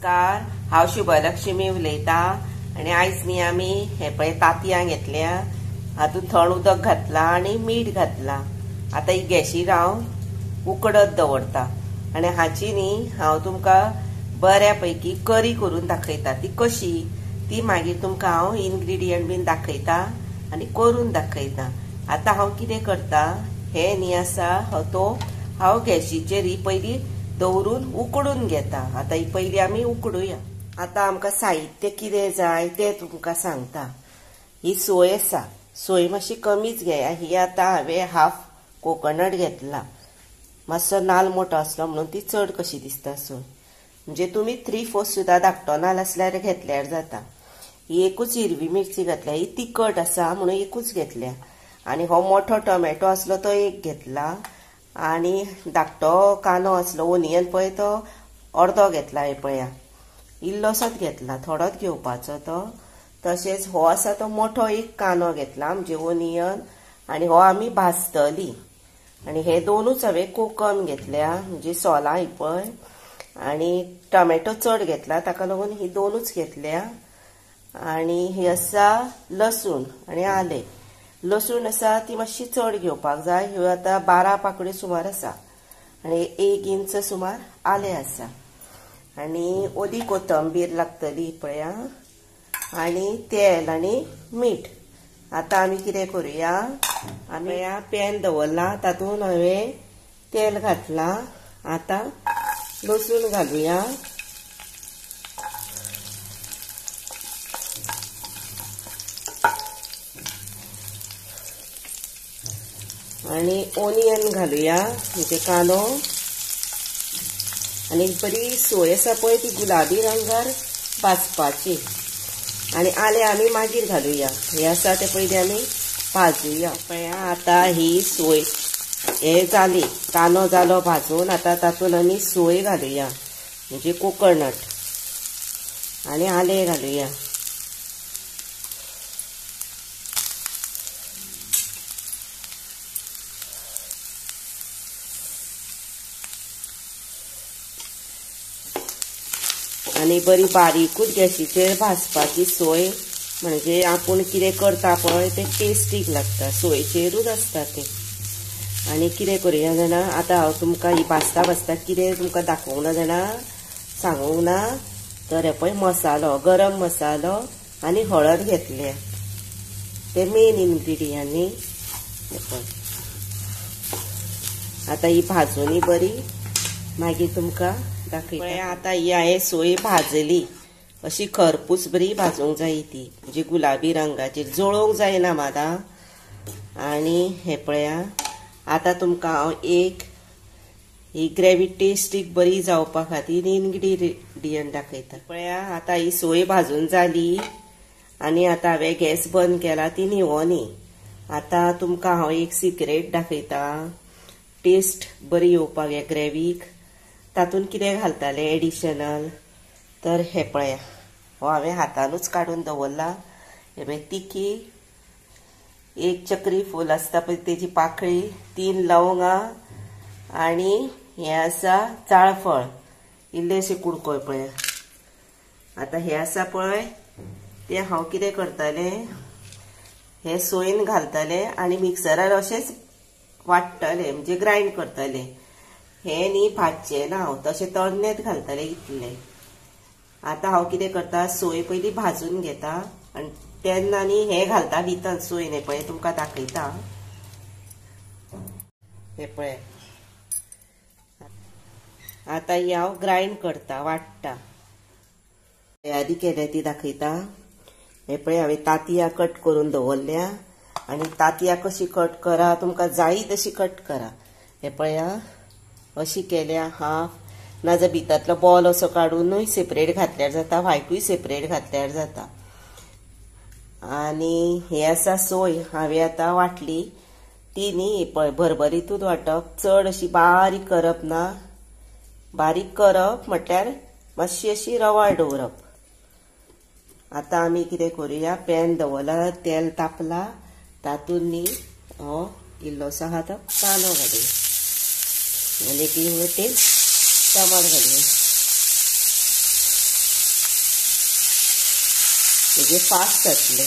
नमस्कार, हांव शुभलक्ष्मी उलयता आनी आयज न्ही आमी हे पळय तांतयां घेतल्या, हातूंत थंड उदक घातलां आनी मीठ घातलां. आतां ही गॅशीर हांव उकडत दवरता आनी हाची न्ही हांव तुमकां बऱ्या पैकी करी करून दाखयता. ती कशी ती मागीर तुमकां हांव इनग्रेडियंट बीन दाखयता आनी करून दाखयता. आतां हांव कितें करता, हे न्ही आसा तो हांव गॅशीचेर ही पयली दवरून उकडून घेता. आतां ही पयली आमी उकडुया. आतां आमकां साहित्य कितें जाय तें तुमकां सांगता. ही सोय आसा, सोय मातशी कमीच घेया. ही आतां हांवें हाफ कोकोनट घेतला, मातसो नाल मोठो आसलो म्हणून ती चड कशी दिसता सोय. म्हणजे तुमी 3/4 सुद्दां धाकटो नाल आसल्यार घेतल्यार जाता. ही एकूच हिरवी मिरची घातल्या, ही तिखट आसा म्हणून एकूच घेतल्या. आनी हो मोठो टोमॅटो आसलो तो एक घेतला, आनी धाकटो कांदो आसलो ओनियन पळय तो अर्दो घेतला. हे पळया इल्लोसोच घेतला, थोडोच घेवपाचो तो. तशेंच हो आसा तो मोठो एक कांदो घेतला म्हणजे ओनियन, आनी हो आमी भाजतली. आनी हे दोनूच हांवें कोकम घेतल्या म्हणजे सोलां ही पळय, आनी टोमॅटो चड घेतला ताका लागून ही दोनूच घेतल्या. आनी ही आसा लसूण आनी आलें. लसूण आसा ती मातशी चड घेवपाक जाय. ह्यो आतां 12 पाकळ्यो सुमार आसा आनी 1 इंच सुमार आलें आसा. आनी ओली कोथंबीर लागतली पळया, आनी तेल आनी मीठ. आतां आमी कितें करुया, आमी ह्या पॅन दवरलां तातूंत हांवें तेल घातलां. आतां लसूण घालुया, आनी ओनियन घालुया म्हणजे कांदो. आनी बरी सोय आसा पळय ती गुलाबी रंगार भाजपाची. आनी आलें आमी मागीर घालुया. हे आसा ते पयलीं आमी भाजुया. पळया आतां ही सोय हे जाली, कांदो जालो भाजून. आतां तातूंत आमी सोय घालुया म्हणजे कोकोनट, आनी आलें घालुया. आनी बरी बारीकूच गॅशीचेर भाजपाची सोय, म्हणजे आपूण कितें करता पळय तें टेस्टीक लागता, सोयचेरूच आसता तें. आनी कितें करुया जाणा, आतां हांव तुमकां ही भाजता भाजता कितें तुमकां दाखोवंक ना जाणा, सांगूंक ना. तर हे पळय मसालो, गरम मसालो आनी हळद घेतल्या, ते मेन इनग्रेडियंट न्ही. हे पळय आतां ही भाजून बरी मागीर तुमकां दाखयता. आतां ही हांवें सोय भाजली, अशी खरपूस बरी भाजूंक जाय ती, म्हणजे गुलाबी रंगाचेर, जळोवंक जायना मात. आनी हे पळया आतां तुमकां हांव एक ही ग्रेवी टेस्टीक बरी जावपा खातीर इनग्रेडियंट दाखयता. पळया आतां ही सोय भाजून जाली आनी आतां हांवें गॅस बंद केला, ती न्हिवोनी. आतां तुमकां हांव एक सिक्रेट दाखयता, टेस्ट बरी येवपाक ह्या ग्रेवीक. तातूंत कितें घालतालें एडिशनल, तर हे पळया हो हांवें हातानूच काडून दवरला. हे पळय तिखी, एक चक्री फूल आसता पळय तेजी पाकळी, 3 लवंगां, आनी हें आसा जाळफळ इल्लेशें कुडकोय पळया. आतां हें आसा पळय तें हांव कितें करतलें, हें सोयन घालतलें आनी मिक्सरार अशेंच वांट्टलें म्हणजे ग्रायंड करतलें. हें न्ही भाजचें ना हांव, तशें तरणेंच घालतलें इतलें. आतां हांव कितें करता, सोय पयली भाजून घेता आनी तेन्ना न्ही हें घालता भितर सोय. हें पळय तुमकां दाखयता. हें पळय आतां ही हांव ग्रायंड करता, वांट्टा. तयारी केल्या ती दाखयता. हें पळय हांवें तांतयां कट करून दवरल्या, आनी तांतयां कशी कट करा तुमकां जायी तशी कट करा. हें पळया अशी केल्या हाफ, नाजाल्यार भितरलो बॉल असो काडूनूय सेपरेट घातल्यार जाता, व्हायटूय सेपरेट घातल्यार जाता. आनी हे आसा सोय हांवें आतां वांटली ती न्ही पळय भरभरीतूच वांटप, चड अशी बारीक करप ना. बारीक करप म्हटल्यार मातशी अशी रवाळ दवरप. आतां आमी कितें करुया, पॅन दवरला, तेल तापला, तातूंत न्ही हो इल्लोसो आहा तो कांदो घालुया आनी एक वटेन टमाट घालुया. म्हणजे फास्ट जातले.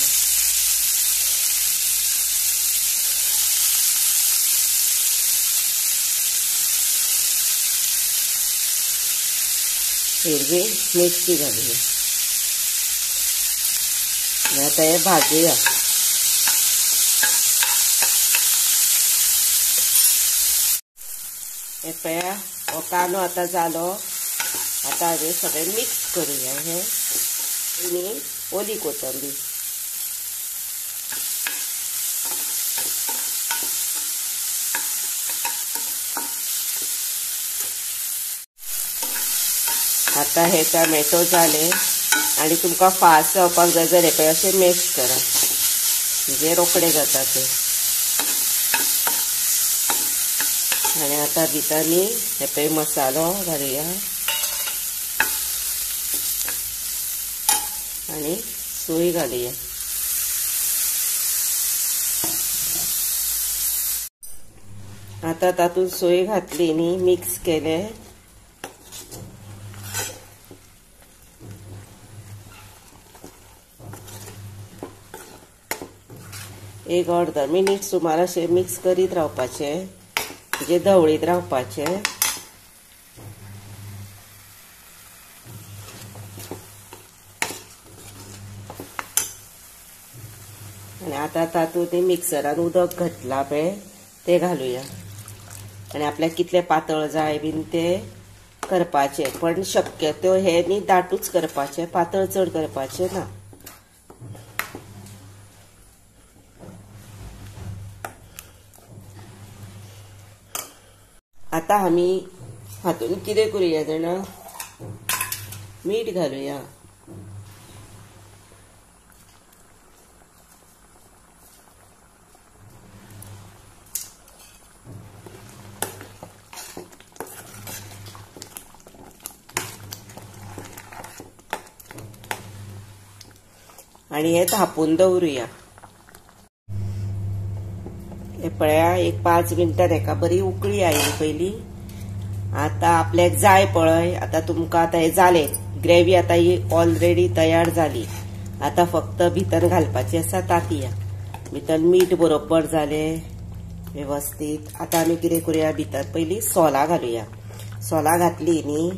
हिरवी मिरची घालूया. आतां हे भाजूया. हे पळया हो कांदो आतां जालो. आतां हांवें सगळें मिक्स करुया. हे आनी ओली कोथंबीर. आतां हे टोमॅटो जाले आनी तुमकां फास्ट जावपाक जाय जाल्यार पळय अशें मॅश करा, म्हणजे रोखडे जाता ते. आनी आतां भितर न्ही हे पळय मसालो घालुया आनी सोय घालुया. आतां तातूंत सोय घातली न्ही, मिक्स केलें. एक अर्द मिनीट सुमार अशें मिक्स करीत रावपाचें, म्हणजे धवळीत रावपाचें. आनी आतां तातूंत मिक्सरान उदक घातलां पळय तें घालुया. आनी आपल्याक कितलें पातळ जाय बीन तें करपाचें, पण शक्यतो हें न्ही दाटूच करपाचें, पातळ चड करपाचें ना. आतां आमी हातून कितें करुया जाणा, मीठ घालुया. आनी हें धांपून दवरुया. हे पळया एक 5 मिनटां हेका बरी उकळी आयली पयली. आतां आपल्याक जाय पळय, आतां तुमकां आतां हें जालें, ग्रेवी आतां ही ऑलरेडी तयार जाली. आतां फक्त भितर घालपाची आसा तांतयां. भितर मीठ बरोबर जालें वेवस्थीत. आतां आमी कितें करुया, भितर पयलीं सोलां घालुया. सोलां घातली न्ही,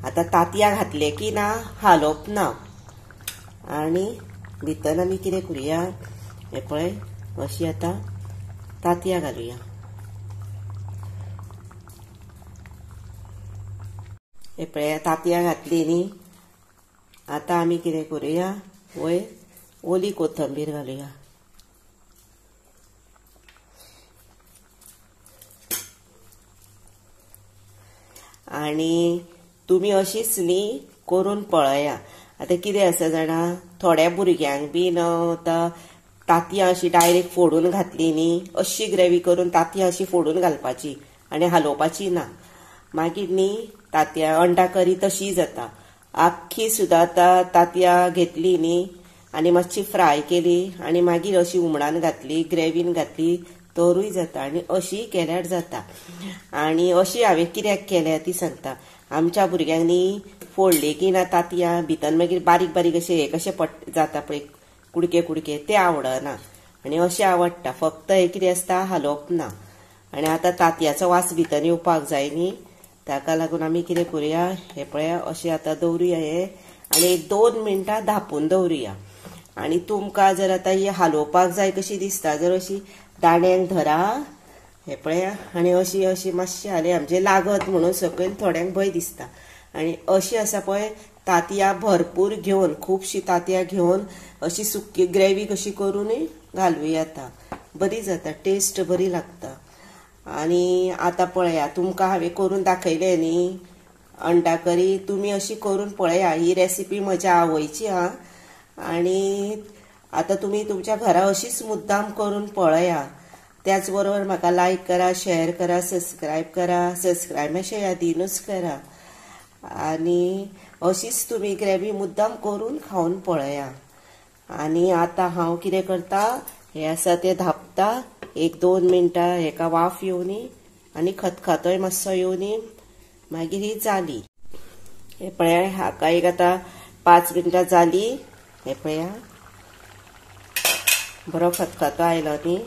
आतां तांतयां घातले की ना हालोवप ना. आनी भितर आमी कितें करुया, हें पळय अशी आतां तांतयां घालुया. हे पळया तांतयां घातली न्ही. आतां आमी कितें करुया, वयर ओली कोथंबीर घालुया. आनी तुमी अशीच न्ही करून पळया. आतां कितें आसा जाणा, थोड्या भुरग्यांक बीन आतां तांतयां अशी डायरेक्ट फोडून घातली न्ही, अशी ग्रेवी करून तांतयां अशी फोडून घालपाची आनी हालोवपाची ना. मागीर न्ही तांतयां अंडा करी तशी जाता. आख्खी सुद्दां आतां तांतयां घेतली न्ही आनी मातशी फ्राय केली आनी मागीर अशी हुमणान घातली, ग्रेवीन घातली तरूय जाता. आनी अशी केल्यार जाता. आनी अशी हांवें कित्याक केल्या ती सांगता. आमच्या भुरग्यांक न्ही फोडली की ना तांतयां भितर मागीर बारीक बारीक अशें हे कशें पट जाता पळय कुडके कुडके, ते आवडना. आनी अशें आवडटा. फक्त हें कितें आसता, हालोवप ना. आनी आतां तांतयाचो वास भितर येवपाक जाय न्ही, ताका लागून आमी कितें करुया, हें पळया अशें आतां दवरुया हें आनी एक 2 मिनटां धांपून दवरुया. आनी तुमकां जर आतां ही हालोवपाक जाय कशी दिसता, जर अशी दांड्यांक धरा हे पळया आनी अशी अशी मातशी हालया, म्हणजे लागत म्हणून सकयल थोड्यांक भंय दिसता. आनी अशी आसा पळय तांतयां भरपूर घेवन, खुबशीं तांतयां घेवन अशी सुकी ग्रेवी कशी करूनय घालूं येता, बरी जाता, टेस्ट बरी लागता. आनी आतां पळया तुमकां हांवें करून दाखयलें न्ही अंडा करी, तुमी अशी करून पळया. ही रेसिपी म्हज्या आवयची आं. आनी आतां तुमी तुमच्या घरा अशीच मुद्दाम करून पळया. त्याच बरोबर म्हाका लायक करा, शेअर करा, सबस्क्रायब करा. सबस्क्रायब मातशें यादीनूच करा. आनी अशीच तुमी ग्रेवी मुद्दाम करून खावन पळया. आनी आतां हांव कितें करता, हें आसा तें धांपता एक 2 मिनटां, हेका वाफ येवनी आनी खतखतोय मातसो येवनी, मागीर ही जाली. हे पळया हाका एक आतां 5 मिनटां जाली. हे पळया बरो खतखतो आयलो न्ही.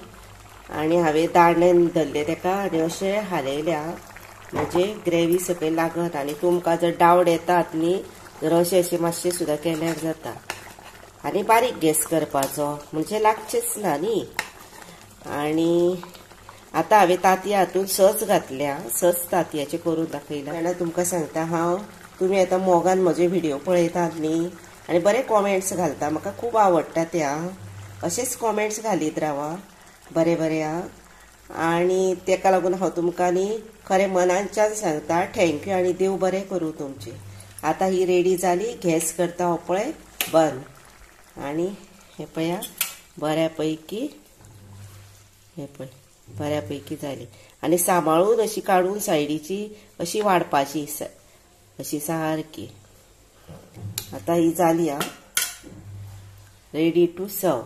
आनी हांवें दांडेन धरलें तेका आनी अशें हालयल्या म्हणजे ग्रेवी सकयल लागत. आनी तुमकां जर डावड येतात न्ही जर अशें अशें मातशें सुद्दां केल्यार जाता. आनी बारीक गॅस करपाचो म्हणजे लागचेच ना न्ही. आनी आतां हांवें तांतयां हातूंत सच घातल्या, सच तांतयाचें करून दाखयलां. जाणा तुमकां सांगता हांव, तुमी आतां मोगान म्हजे व्हिडियो पळयतात न्ही आनी बरे कॉमेंट्स घालता, म्हाका खूब आवडटा ते. आं, अशेंच कॉमेंट्स घालीत रावा बरे बरे. आं, आनी तेका लागून हांव तुमकां न्ही खरें मनाच्यान सांगता thank you आनी देव बरें करूं तुमचें. आतां ही रेडी जाली, गॅस करता हो पळय बंद. आनी हे पळया बऱ्यापैकी, हे पळय बऱ्यापैकी जाली. आनी सांबाळून अशी काडून सायडीची अशी वाडपाची अशी सारकी. आतां ही जाली. आं, रेडी टू सर्व.